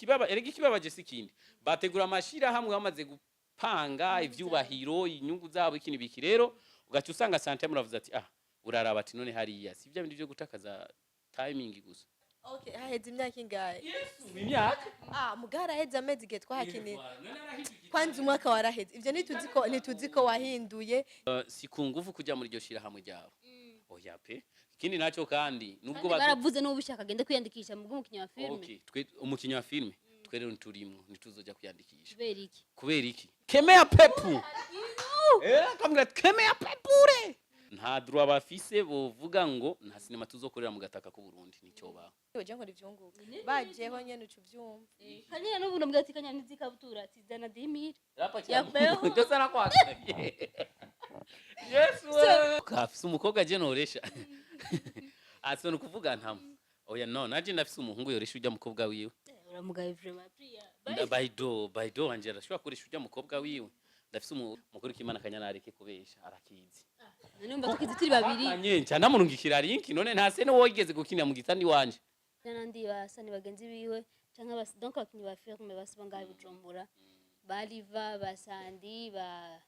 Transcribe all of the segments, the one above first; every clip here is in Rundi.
Ikibaba erega, ikibabaje si ikindi, bategura amashirahamwe bamaze gupanga ivyubahiro, inyungu zabo, iki n'ibiki. Rero ugaca usanga sante muravuze ati ah, uraraba ati none hariya si bya bindi byo gutakaza timing gusa. Okay, haheze imyaka ingahe? Imyaka. Ah, muga haraheze amezi igihe twahakinira. Kwanza umwaka waraheze, ivyo ntituzi ko wahinduye. Si ku nguvu kujya muri iryo shirahamwe ryabo, oya pe. Ikindi nacyo kandi nubwo Kandi baravuze n'ubu bishaka agende kwiyandikisha mu bw'umukinnyi wa filime. Okay, twe umukinnyi wa filime, twe rero nturimwo, ntituzoja kwiyandikisha. Kubera iki? Kubera iki? Kemea pepu, akambwira ati kemea pepure, nta droit bafise bovuga ngo nta sinema tuzokorera mu gataka k'u Burundi, nicyo baho. Uje nkora ivyunguka bajeho nyene, uca uvyumva. Kanyana n'ubu ndamubwira ati Kanyana, ntizikabutura ati zana 10 000 Yakubeho. Ndose arakwaka. Yesu we, afise umukobwa je noresha ati ni ukuvuga ntamo, oya no, naje ndafise umuhungu yoresha ujya mukobwa wiwe. Uramugaye vraiment, Priya. Baido baido wanje arashobora kuresha ujya mukobwa wiwe. Ndafise umukuru k'Imana, Kanyana areke kubesha, arakizi. None umva tukizi turi babiri. Anye nca namurungikira link, none nta se wigeze gukinira mu gitandi wanje. N'abandi basa ni bagenzi biwe canke donc abakinyi ba filime basiba ngaho i Bujumbura, ba Liva, ba Sandi, ba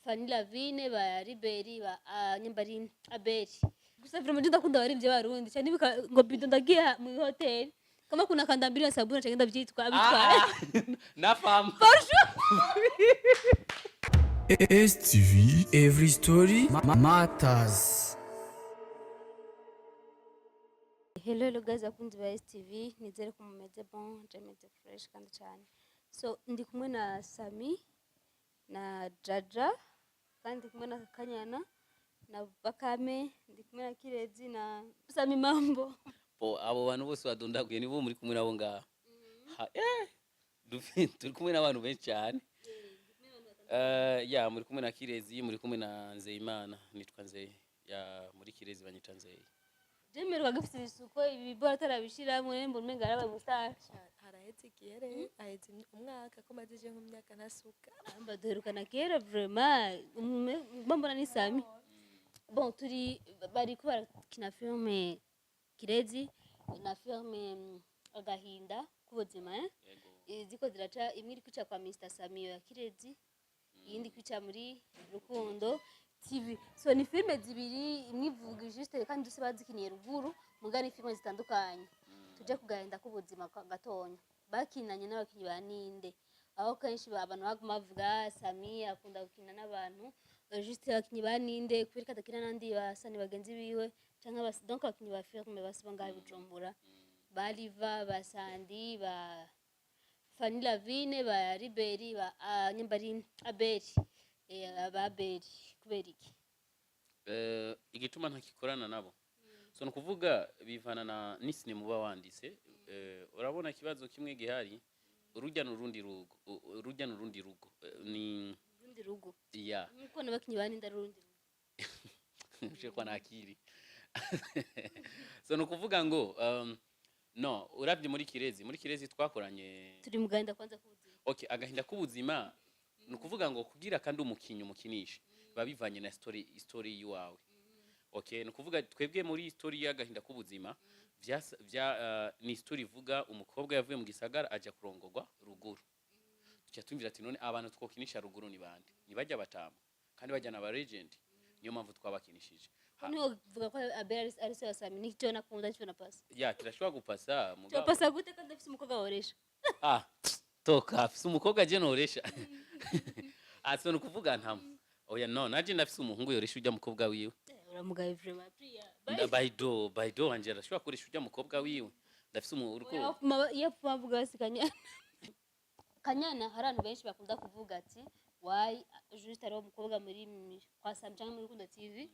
Fanny Lavine, ba Riberi, ba Nyambari Abeli. Gusa vraiment je ndakunda abarivyi b'Abarundi cyane. Nibuka ngo bido ndagiye mu hoteli kama kuna kanda mbili na sabuni, canke ndavyitwa abitwaye. Nafamu. STV Every Story Matters. Hello, hello guys, abakunzi ba STV, nizere ko mumeze bon, je meze fresh kandi cyane. So ndi kumwe na Sami na Jaja, kandi ndi kumwe na Kanyana na Bakame, ndi kumwe na Kirezi na Sami. Mambo? Bo, abo bantu bose badondaguye nibo muri kumwe nabo ngaha. Ha, turi kumwe n'abantu benshi cyane. Ya, muri kumwe na Kirezi, muri kumwe na Nzeyimana, nitwa Nzeye. Ya, muri Kirezi banyita Nzeye. Jemerwa gifite ibisuko ibi bora atarabishiramo, mbona umenga yarabaye umustar. Haraheze igihe rero, haheze umwaka ko maze je nk'imyaka ntasuka. Amba duherukana kera vraiment, mbona ni Sami. Bon, turi bariko barakina filme Kirezi na filme Agahinda k'ubuzima, eh? Ziko ziraca, imwe iri kwica kwa Mr Samiyo ya Kirezi, iyindi kwica muri Rukundo TV. So ni filme zibiri, imwe ivuga juste kandi zose bazikiniye ruguru, muga ni filme zitandukanye. Tuje kugahinda k'ubuzima gatonya, bakinanye n'abakinyi ba Ninde, aho kenshi abantu baguma bavuga Sami akunda gukina n'abantu juste abakinyi ba Ninde, kubera ko adakina n'andi basa ni bagenzi biwe canke donc abakinyi ba filme basiba ngaho i Bujumbura, ba Liva, ba Sandi, ba Fanny Lavine, ba Riberi, ba Nyambari Abeli, ba Abeli, kubera iki? Igituma ntakikorana nabo, so ni ukuvuga bivana na n'isine muba wanditse. Urabona ikibazo kimwe gihari, urujya n'urundi rugo, urujya n'urundi rugo. Ni urundi rugo. Ya. Nkuko n'abakinyi ba Ninde ari urundi rugo. Ushe kwa nakiri. So ni ukuvuga ngo no uravye muri Kirezi twakoranye. Turi mu gahinda kwanza k'ubuzima. Okay, Agahinda k'ubuzima, ni ukuvuga ngo kugira kandi umukinyi umukinisha biba bivanye na story yiwawe. Okay, ni ukuvuga twebwe muri story y'Agahinda k'ubuzima vya ni story ivuga umukobwa yavuye mu gisagara aja kurongorwa ruguru. Tuca tumvira ati none abantu twokinisha ruguru ni bande? Ni bajya batama kandi bajya na ba legend, niyo mpamvu twabakinishije. Niho vuga ko Abeli ari se wa Sami, nicyo nakunda, nicyo napasa. Ya, kirashobora gupasa mugabo. Cyopasa gute kandi afise umukobwa woresha? Ah, toka, afise umukobwa je noresha. Ati ni ukuvuga ntamo, oya no, naje ndafise umuhungu yoresha ujya mukobwa wiwe. Uramugaye vraiment, Priya. Baido baido wanje arashobora kuresha ujya mukobwa wiwe. Ndafise uruko. Iyo bavuga basi Kanyana, Kanyana, hari abantu benshi bakunda kuvuga ati why juste ari umukobwa muri kwa Sam cyangwa muri Rukundo TV,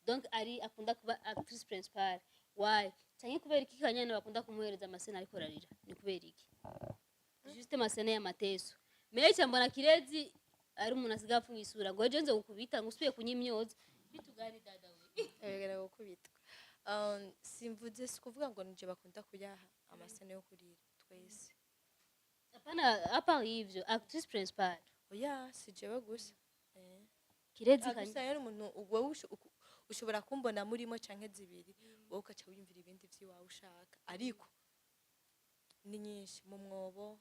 donc ari akunda kuba actrice principale, why? Cyangwa kubera iki Kanyana bakunda kumuhereza amascène ariko ararira? Ni kubera iki juste amascène y'amateso menshi? Mbona Kirezi ari umuntu asigaye afunga isura ngo ejo nze gukubita ngo usubiye kunyimyoza bitugani dada we. Ebegera gukubitwa. Simvuze, si kuvuga ngo nije bakunda kuyaha amascène yo kurira twese. Apana, à part ivyo, actrice principale. Oya, si jewe gusa. Kirezi. Ah, Kanyana. Gusa rero umuntu wowe ushobora kumbona murimo canke zibiri, wowe ukaca wiyumvira ibindi vy'iwawe ushaka, ariko Ni nyinshi, mu mwobo,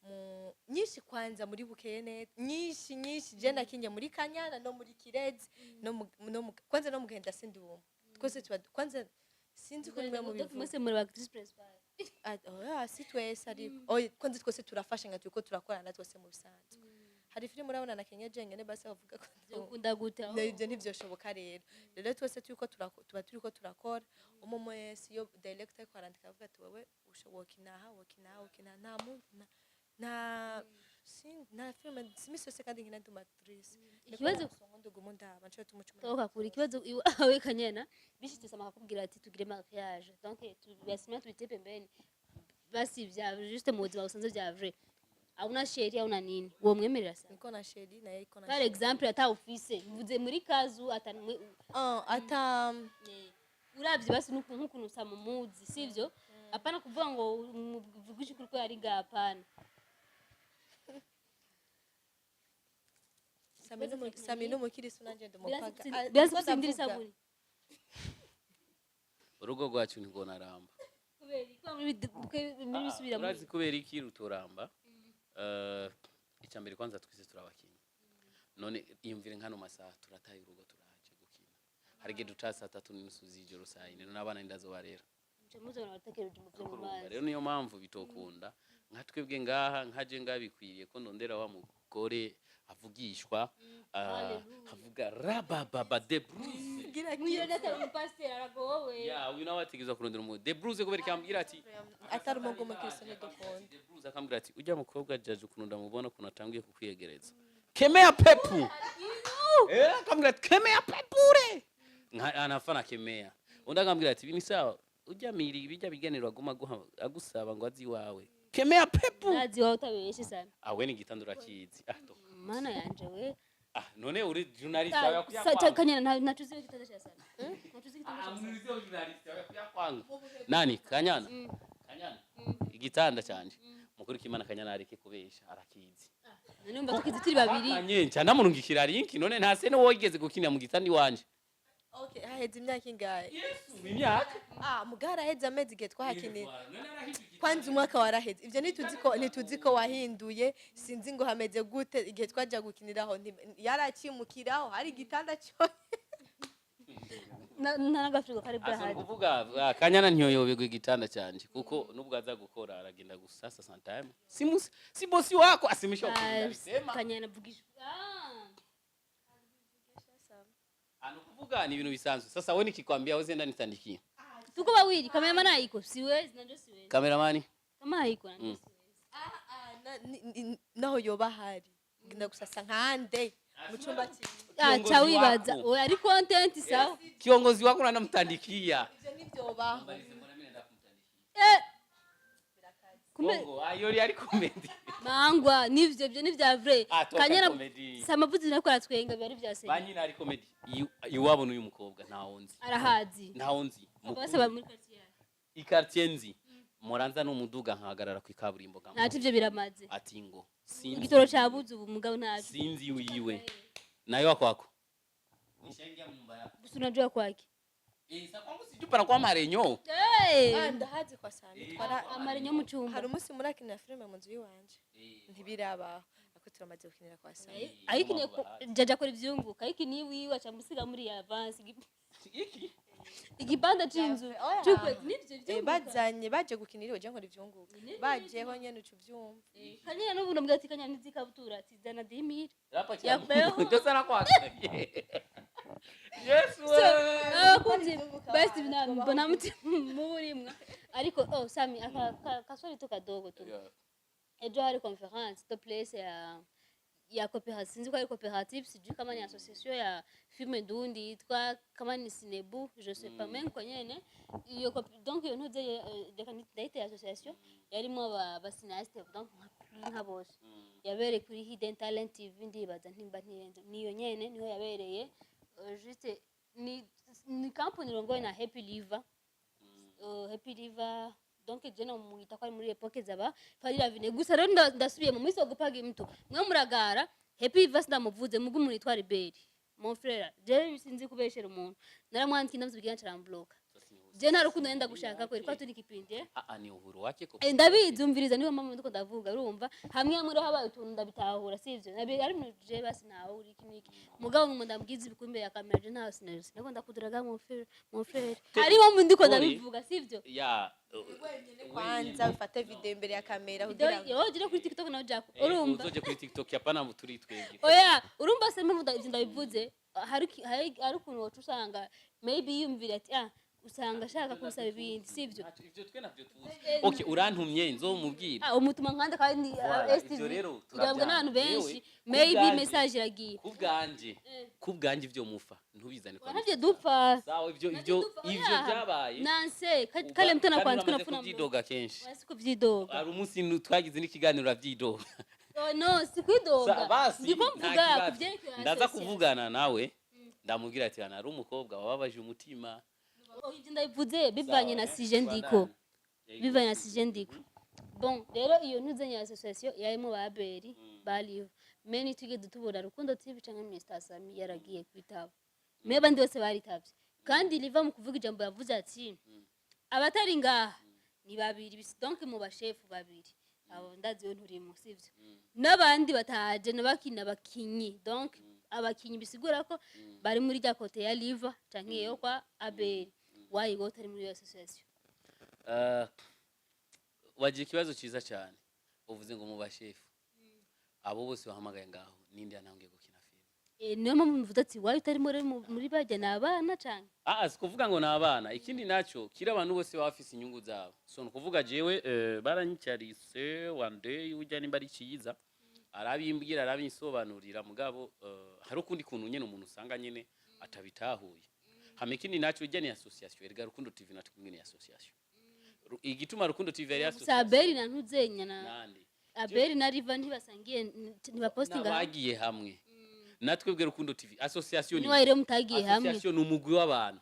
mu nyinshi, kwanza muri Bukeye Neza, nyinshi nyinshi. Je nakinye muri Kanyana no muri Kirezi no mu kwanza no mu Genda sindi umwe, twese tuba kwanza, sinzi ko nimwe mu bivuga. Mwese muri ba actrice principale. Ah, oya, si twese, ariko oya, kwanza twese turafashanya, turiko turakorana twese. Mu bisanzwe hari filime urabona na Kenya jenyene, basi bavuga ko Ukunda gute aho? Ibyo ntivyoshoboka. Rero twese turiko tuba turiko turakora, umwe wese iyo director ariko arandika avuga ati: "Wewe wokina aha, wokina aha, wokina aha." Nta mu nta nta filime si imisi yose kandi nkina ndi umu actrice. Nduguma ndaba nco tumuca. Toka kuri ikibazo iwawe Kanyana, bishitse sama akakubwira ati tugire mariage, donc tuyasimia tuitie pembeni basi, vya juste mu buzima busanzwe vya vrai, hauna chéri, hauna nini, womwemerera sa? Niko na chéri, naye iko na Par chéri. exemple ata ufise, mvuze muri kazu ata Ah, ata. Uravye basi nk'ukuntu usamumuzi, sivyo? Hapana kuvuga ngo umuvugishe ukuri ko yari ngaha, hapana. Sami n'umukirisu nanje ndi umupaga. Ah, Birazi niko gutsindira ndavuga. Isabuni. Urugo rwacu ntirwonaramba. Kubera iki? Muri bisubira muri Urazi kubera iki rutoramba? Icya mbere kwanza twese turabakinyi. None iyumvire nkano masaha turataye urugo turaje gukina, hari igihe duca 3:30 z'ijoro, saa 4, none abana ndazobarera? Muca muzabona batekera ibijumbu vyo mu Urumva mazi. Rero niyo mpamvu bitokunda nka twebwe ngaha, nkaje ngaha bikwiriye ko ndondera wa mugore avugishwa, Hallelujah. avuga rabababa de bruze. Gira Mwira data umupasiteri aragowe. Ya, uyu nawe ategerezwa kurondera umu de bruze kubera ikambwira ati Atari umugo umukirisu ntidukunda. De bruze akambwira ati: "Ujya mukobwa jaje ukuntu ndamubona, ukuntu atangiye kukwiyegereza, kemea pepu." Akambwira ati: "Kemea pepure." Nka anafana kemea. Undi akambwira ati: "Ibi ni sawa, ujya miri bijya biganiro aguma agusaba ngo azi iwawe, kemea pepu." Nazi wawe utabeshe sana. Awe ni igitanda urakizi, ah to. Mana yanje we. Ah, none uri journalist Sa- wawe sa- Kanyana ntaco uzi igitanda ca sana, ntaco uzi igitanda Ah, ca sana. murizo journalist wawe kuyakwanga nani? Kanyana, Kanyana igitanda canje mukuru kimana. Kanyana areke kubesha, arakizi. None umva tukizi turi babiri. Kanye nca ndamurungikira link. None nta se wigeze gukinira mu gitanda iwanje? Okay, haheze imyaka ingahe? Imyaka. Ah, muga haraheze amezi igihe twahakinira. Kwanza umwaka waraheze, ibyo ntituzi ko wahinduye, sinzi ngo hameze gute. Igihe twajya gukiniraho yarakimukiraho hari igitanda cyo Nta n'agafirigo kari Asa bwahari. Kuvuga ah, Kanyana ntiyoyoberwa igitanda canje kuko nubwo aza gukora aragenda gusasa sometime. Si bosi wako asimisha alisema. Kanyana vugisha, ah. Ano kuvuga ni ibintu bisanzwe. Sasa wewe nikikwambia wewe enda nitandikie. Tuko wawili, cameraman haiko, siwezi na ndio siwezi. Cameraman. Kama haiko na ndio siwezi. Naho yoba ahari ngenda gusasa nkande mu cyumba kimwe. Ah, Kiongozi cha wibaza wako. oya, ari content sawa. Kiongozi wako unamtandikia. Ibyo ntibyobaho. Eh, kumbe. Bongo ayo yari comedy. Mangwa nivyo, ibyo ni vya vrai. Ah, toka. Kanyana. Comedy. Samavuzi nako aratwenga, byari vya senya. Banyina ari comedy. Iwabo n'uyu mukobwa ntawo nzi. Arahazi. Ntawo nzi. Basaba muri quartier. Ikartier nzi. Moranza n'umuduga nkahagarara ku ikaburimbo nkamuha. Ntaco ivyo biramaze. Ati ngo sinzi. Igitoro cabuze ubu mugabo ntaco. Sinzi wiwe. Nayo kwako. Nishaingia mumba yako. Gusa unajua kwake. Eh, sa kwangu sijui panakuwa marenyo. Hey! Ah, ndahazi kwa Sami twara. Amarenyo mu cumba. Hari umunsi murakinira filime mu nzu y'iwanje, ntibirabaho ariko turamaze gukinira kwa Sami. Ayikiniye jaja akora ivyunguka, ayikiniye iwiwe aca musiga muri avance. Iki? Igipanda c'inzu Oya. c'ukwezi nivyo Eh, vyunguka. Bazanye baje gukinira iwe, je nkora ivyunguka, bajeho nyene uca uvyumva. Kanyana n'ubu ndamubwira ati: "Kanyana, ntizikabutura ati zana 10 000." Rapa. Yakubeho. Ndio sana kwako. Yesu. So, abakunzi basi mbona muti muburimwa, ariko oh Sami, aka kaswali tu kadogo tu. Ejo hari conference de place ya coopérative, sinzi ko ari coopérative, sijui kama ni association ya filme ndundi yitwa kama ni Sinebu, je sais pas, même ko nyene iyo donc iyo ntuze reka ndayite association yarimo aba cinéaste, donc nka bose, yabereye kuri Hidden Talent TV, ndibaza ntimba ntirenze niyo nyene niho yabereye. Juste ni company irongowe na Happy Liver, Happy Liver, donc je no mwita ko ari muri époque zaba Farira Vine. Gusa rero ndasubiye mu minsi wo gupaga imito mwe muragara Happy Liver, sindamuvuze mugu umuntu yitwa Riberi, mon frère, je sinzi kubeshera umuntu, naramwandikiye ndamubwira nca arambloka. Je nta rukundo nenda gushaka kweri kwa turi kipindi, eh? Ah, ah, ni uhuru wake ko. Eh, ndabizi, umviriza, niyo mpamvu ndiko ndavuga. Urumva, hamwe hamwe rero habaye utuntu ndabitahura, sivyo? Nabi ari mu je basi ntawe uri iki niki, mugabo ngo ndambwiza ibikumbe ya kamera, je ntawe sinari nako ndakuduraga, mon frère, mon frère, hari impamvu ndiko Sorry. ndabivuga, sivyo? Ya. Kwanza ufate video imbere ya kamera kugira ngo Yo jire kuri TikTok nawe jako, urumva? Uzoje kuri TikTok, yapana turi twebwe. Oya, urumva se impamvu ivyo ndabivuze? Hari ukuntu woca usanga maybe yiyumvira ati ah, usanga ashaka kunsaba ibindi, sivyo? Ntacyo, ivyo twe navyo tuzi. Okay, urantumye nzomubwira. Ah, umutuma nkanda kandi. Voilà, STV ivyo rero irabwa n'abantu turabyanga. benshi. Yewe, Maybe message iragiye. Kubwanje ivyo mufa ntubizane kwa Navyo dupfa. Sawa, ivyo ivyo byabaye. Nanse kale mtu Kandi anakwandika uramaze unafuna. kubyidoga kenshi. Wasi kubyidoga. Hari umunsi twagize n'ikiganiro urabyidoga. Oh, no, si kwidoga. Basi Ndiko nta mvuga kibazo. kuvyerekeye Ndaza association. kuvugana nawe, ndamubwira ati hano hari umukobwa wababaje umutima. Oh, ivyo ndabivuze bivanye na Sawa, sujet ndiko. Yego. Bivanye na sujet ndiko. Bon, rero iyo ntuzenya association yarimo ba Abeli bariho, mais ntitwigeze tubona Rukundo TV canke Mr Sami yaragiye kwitaba, mais abandi bose baritavye. Kandi riva mu kuvuga ijambo yavuze ati abatari ngaha ni babiri donc mu bashefu babiri abo ndazi we nturimo, sivyo? N'abandi bataje n'abakina abakinyi, donc abakinyi bisigura ko bari muri rya côté ya Liva canke yo kwa Abeli. Wayi wowe utari muri iyo association? Wagira ikibazo cyiza cyane. Uvuze ngo mu bashefu abo bose bahamagaye ngaho, ninde yantangiye gukina filime? Eh, niyo mpamvu mvuze ati wayi utari muri barya ni abana canke? Ah, si kuvuga ngo ni abana. Ikindi nacyo kiri, abantu bose baba bafise inyungu zabo. So ni ukuvuga jewe baranyicyarise one day, ujya nimba ari cyiza arabimbwira, arabinsobanurira, mugabo hari ukundi kuntu nyene umuntu usanga nyene atabitahuye. Hama ikindi nacyo, ujya ni association. Erega Rukundo TV natwe kumwe ni association. Igituma Rukundo TV yari Gusa association. Abeli na ntuzenya na Nande? Abeli na Riva ntibasangiye, ntibapostinga. N'abagiye hamwe natwe bwe Rukundo TV association ni Niba rero mutagiye hamwe. Association ni umugwi w'abantu,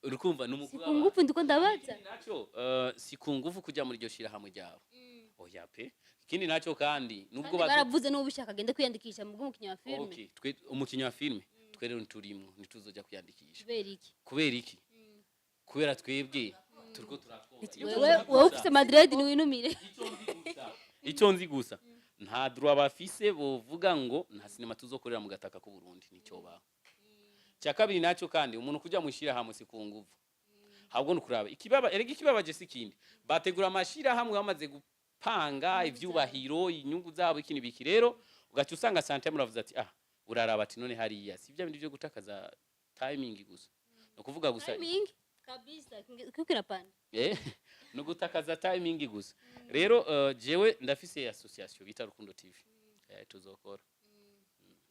urukumva, ni umugwi Si ku w'abantu. ngufu ndiko ndabaza. Ikindi nacyo, si ku ngufu kujya muri iryo shirahamwe ryabo, oya pe. Ikindi nacyo kandi nubwo Kandi baravuze n'uwo ubishaka agende kwiyandikisha mu bw'umukinnyi wa filime. Okay, twe umukinnyi wa filime, twe rero nturimwo, ntituzojya kwiyandikisha. Kubera iki? Kubera iki? Kubera twebwe turiko turakora. Wewe, wowe ufise madrid niwinumire. Icyo nzi gusa, nta droit bafise bovuga ngo nta sinema tuzokorera mu gataka k'u Burundi, nicyo baho. Cya kabiri nacyo kandi, umuntu kujya mu ishyirahamwe si ku nguvu, ahubwo ni ukuraba ikibaba. Erega ikibabaje si ikindi, bategura amashirahamwe bamaze gupanga ivyubahiro, inyungu zabo, iki n'ibiki. Rero ugaca usanga sante muravuze ati ah, uraraba ati none hariya si bya bindi byo gutakaza timing gusa, ni ukuvuga gusa. Timing kabisa kukira pana. Eh, ni ugutakaza timing gusa. Rero jewe ndafise association bita Rukundo TV, tuzokora.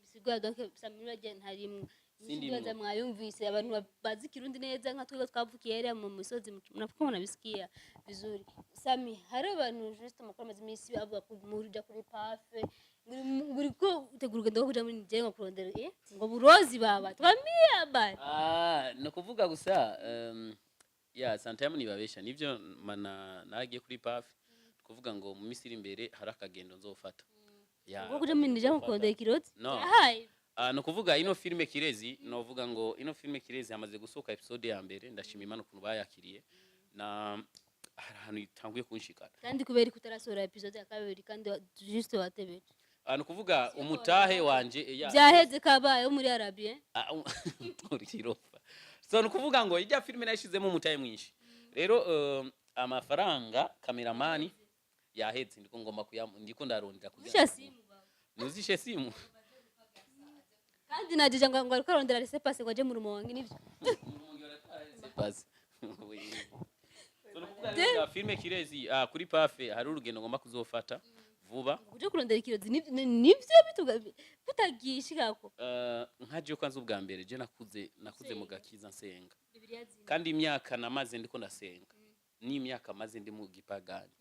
Bisigura donc Samira je ntarimwe. Sindimwo. Ndibaza mwayumvise, abantu bazi Kirundi neza nka twebwe twavukiye hariya mu misozi, mnafuka mnabisikia vizuri. Sami, hari abantu juste amakuru amaze iminsi bavuga ko muja kuri pafe, nguri ko utegura urugendo rwo kuja muri Nigeria ngo kurondera ngo burozi baba twambie habari. Ah, ni ukuvuga gusa ya sometime nibabesha nivyo mana nagiye kuri PAF, kuvuga ngo mu minsi iri imbere hari akagendo nzofata. Ya, ngo kuja muri Nigeria ngo kurondera ikirozi. No. Ahaye. Ah, ni ukuvuga ino filime Kirezi, novuga ngo ino filime Kirezi hamaze gusohoka episode ya mbere. Ndashima Imana ukuntu bayakiriye, na hari ahantu itanguye kunshikana. Kandi kubera ko utarasohora episode ya kabiri kandi juste watebeje? Ah, ni ukuvuga umutahe wanje ya Byaheze kabaye wo muri Arabie. Ah, uri kirofa. So ni ukuvuga ngo ijya filime nayishizemo umutahe mwinshi. Rero amafaranga kameramani yahetse, ndiko ngomba kuya, ndiko ndarondera kugira Usha simu baba. Nuzishe simu. Kandi najeje ngo ariko arondera laissez passer ngo aje mu Rumonge, nivyo? Basi. So ni ukuvuga rero filime Kirezi, kuri pafe hari urugendo ngomba kuzofata vuba. Uje kurondera ikirozi nivyo bituga butagishikako? Nka jewe kwanza ubwa mbere je nakuze mu gakiza, nsenga, kandi imyaka namaze ndiko ndasenga n'imyaka maze ndi mu gipagani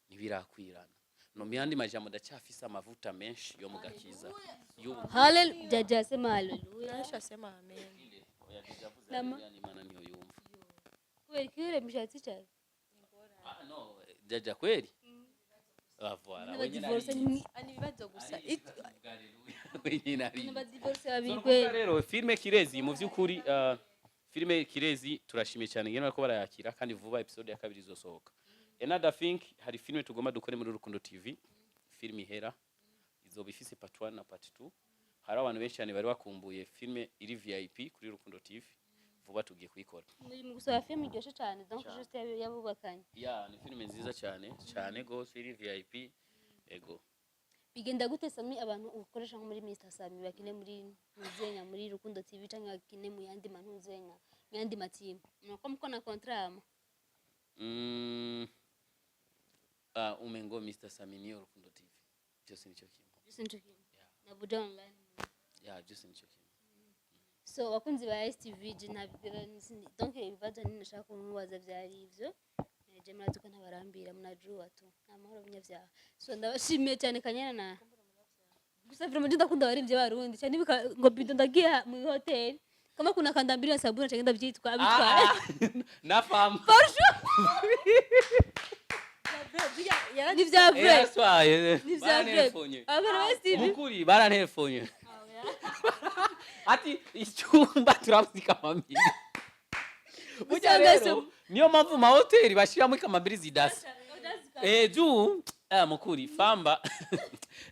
ntibirakwirana. No mu yandi majambo, ndacyafise amavuta menshi yo mu gakiza y'ubu. Haleluya, jaja sema haleluya. Nasha sema amen. Oya, yavuze Nama. haleluya n'Imana niyo yumva. Kubera iki mishatsi cyane? Ah, no, jaja kweli. Ah, voilà, wenyine N'abadivorce. ariyizi. Ani ibibazo gusa. Wenyine ariyizi. N'abadivorce So, babiri ni ukuvuga kweli. rero filime Kirezi mu by'ukuri, Filime Kirezi turashimiye cyane ngene bariko barayakira, kandi vuba episode ya kabiri izosohoka. Another thing, hari filime tugomba dukore muri Rukundo TV, filime ihera izoba ifise part 1 na part 2. Hari abantu benshi cyane bari bakumbuye filime iri VIP kuri Rukundo TV, vuba tugiye kuyikora. Muri mu gusohora filime iryoshe cyane, donc Cyane. juste yabubakanye. Ya, ni filime nziza cyane cyane gose iri VIP, ego. Bigenda gute, Sami, abantu ukoresha nko muri Mr Sami bakine muri Ntuzenya, muri Rukundo TV, cyangwa bakine mu yandi mantuzenya, mu yandi matimu, nuko muko na contrat ama? Ah, umengo Mr Sami niyo Rukundo TV, byose nicyo kimwe. Byose nico kimwe na Buja Online. Ya, byose nicyo kimwe. So abakunzi ba STV, je donc ibibazo nini nashaka kumubaza byari ivyo. Je murazi ko ntabarambira, mnajua tu nta mahoro munyavyaha. So ndabashimiye cyane, Kanyana na gusa vraiment je ndakunda abarivyi b'Abarundi cyane. Ngo bido ndagiye mu hoteli kama kuna kanda mbili na sabuni, cyangwa ndabyitwa abitwaye. Nafahamu. Ni vya vrai. Yaraswaye. Ni vya vrai. Barantelefone. Abantu ba STV. Mukuri barantelefone ati icyumba turabuze ikamambiri. Burya Usanga rero niyo mpamvu mu mahoteli bashyiramo ikamambiri zidasa. Juu mukuri famba,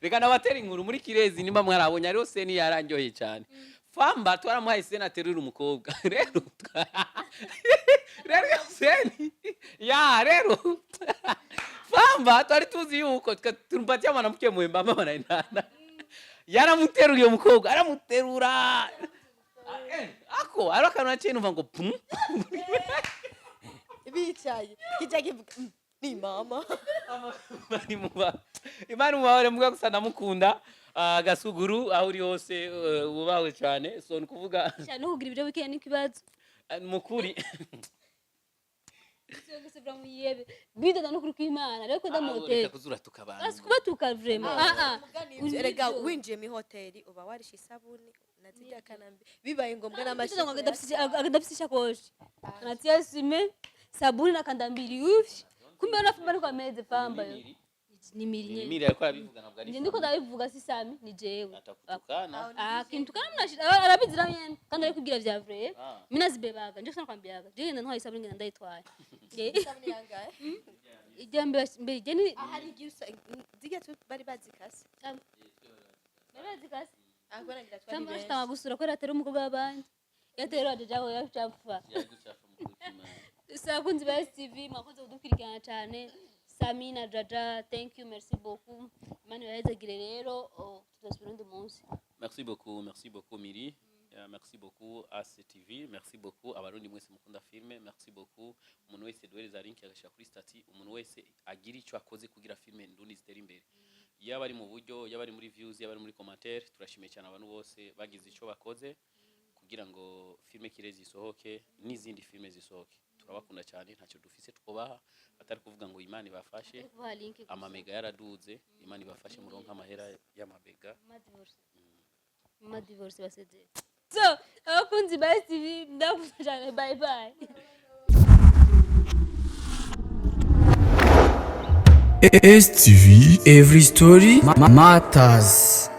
reka nabatera inkuru muri Kirezi. Nimba mwarabonye, hariho scène yarandyoheye cyane. Famba twaramuhaye scène aterura umukobwa. Rero iyo scène ya rero famba twari tuzi yuko tumpatia mwanamke mwembamba wanaendana, yaramuteruye umukobwa, aramuterura. Ako hariho akantu naciye numva ngo pum. Bicaye kijya kivuga: "Ni mama." Imana mubabare, muga gusa ndamukunda. Ah, gasuguru aho uri hose, wubahwe cyane. So ni ukuvuga cyane no kugira ibyo weekend n'ikibazo. Mukuri. Gusa vraiment yebe bidoda no kuri kw'Imana rero ko mu Reka hoteli kuzuratuka abantu. Basi kubatuka vraiment, ah ah. Erega winjiye mu hoteli uba warishe isabuni na zirya kanambi, bibaye ngombwa Mtoto wangu n'amashipo. Akadafisi shakoshi anatia sime sabuni na kanda mbili ufi, kumbe unafumba ni kwa meze pamba yo ni miri nyene. Miri ariko arabivuga, ntabwo ari Nje ndiko ndabivuga, si Sami, ni jewe. Atakutukana. Ah, kintu kana mnashida arabizi na nyene kandi ari kubwira vya vrai. Ah. Mimi nazibebaga nje sinakwambiaga je ngenda ntwaye isabuni, ngenda ndayitwaye. Isabuni yangahe? Ijya mbere mbere je ni Hari igihe zirya bari bazikase. Barazikase. Ahubwo nagira twari Cyangwa benshi. ashitanga gusura ko atari umukobwa w'abandi yatera wajejaho yapfa. Yagucafa mukuri kw'Imana. Abakunzi ba STV, mwakoze kudukurikirana cyane. Sami na Jaja, thank you, merci beaucoup, Imana ibahezagire. Rero oh, tuzasubira undi munsi. Merci beaucoup, merci beaucoup Miri. Merci beaucoup ACTV, merci beaucoup abarundi mwese mukunda filme, merci beaucoup umuntu wese duhereza link agashyira kuri statut, umuntu wese agira icyo akoze kugira filme ndundi zitere imbere. Yaba ari mu buryo, yaba ari muri views, yaba ari muri commentaire, turashimiye cyane abantu bose bagize icyo bakoze kugira ngo filme Kirezi isohoke n'izindi filme zisohoke. Turabakunda cyane, ntacyo dufise twubaha atari kuvuga ngo Imana ibafashe. Kubaha link gusa. Amamega yaraduze, Imana ibafashe muronke amahera y'amabega. Mama divorce basezeye. So abakunzi ba STV, ndakunda cyane, bye bye. STV Every Story Matters.